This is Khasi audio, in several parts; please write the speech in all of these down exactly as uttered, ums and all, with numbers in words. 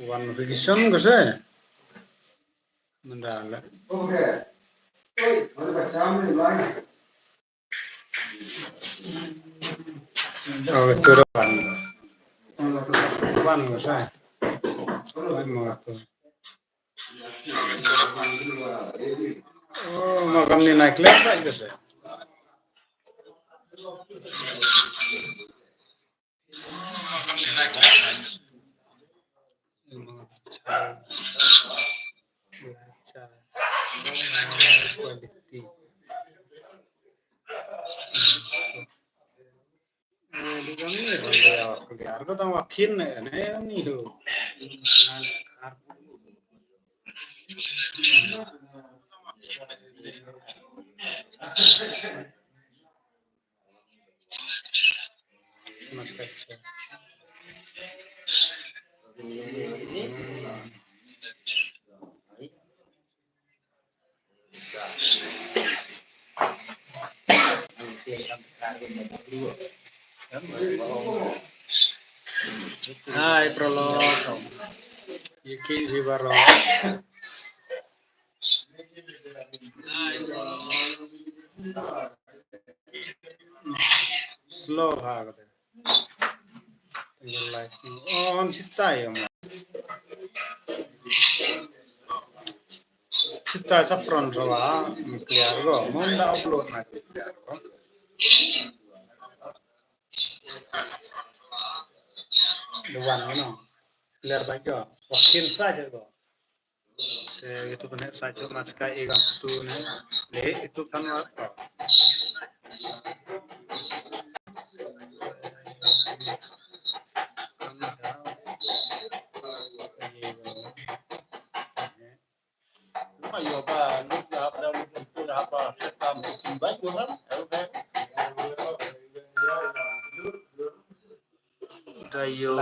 Wan revision ka se. Mynta la. Oh, tu dah wan. Wan ka se. Wan mo tu. Oh, ma kam ni na clear ba ka se. Quality. Eh, di kami ni sampai awak keluar ko tang wakin ni, ni, ni tu. Mas kecil. Hai, Prolo. Yeki, Vivaro. Slow ha kata. Tinggal live. Oh, on sita ya, mo. Sita sa front rawa, clear ko. Mo da upload na clear ko. The one, no. Clear ba ko. Wakin sa je ko. Te itu pun sa jo mas ka e gam tu ne. Le itu kan wa. Ayo ba, lu dah apa, lu dah apa, kita mesti baik orang. Dayo.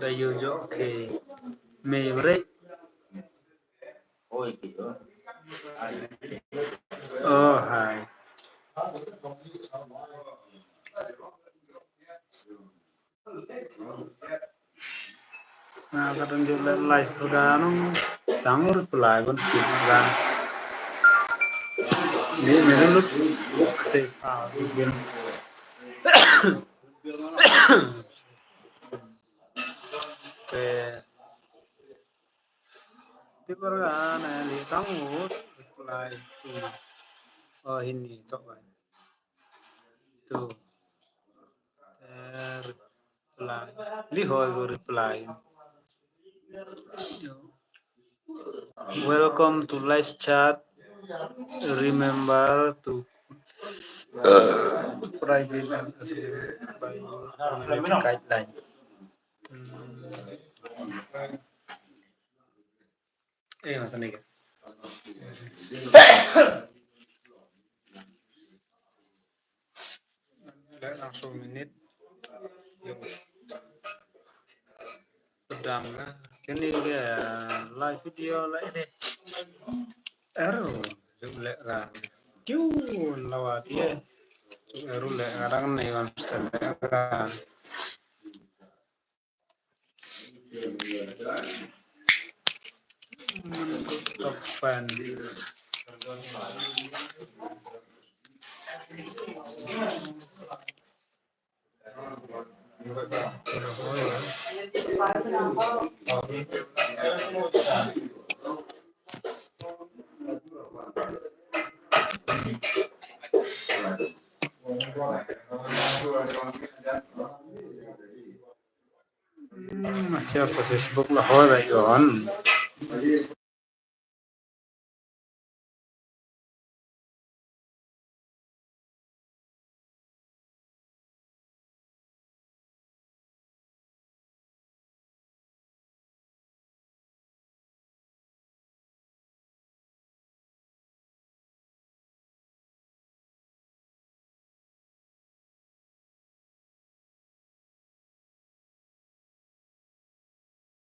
Dayo jo, okay. Me break. Oh, hi. Na ka don ju le live program nong tang reply ban tip gan. Ni ni lut te pa bin. Te tip program ne li tang reply tu. Oh, hini tok bai. Tu. Eh, reply. Liho go reply. Welcome to live chat. Remember to, uh, private and by your community guideline. Hmm. Eh, mata ni ke. Leh langsung minit. Yo. Pedang lah. Kini ke live video lah ini. Eru, leh kan. Kiu lawat ye. Eru leh ngarang ni kan stand kan. Top fan. Hmm, share sa Facebook la hoi ba yon.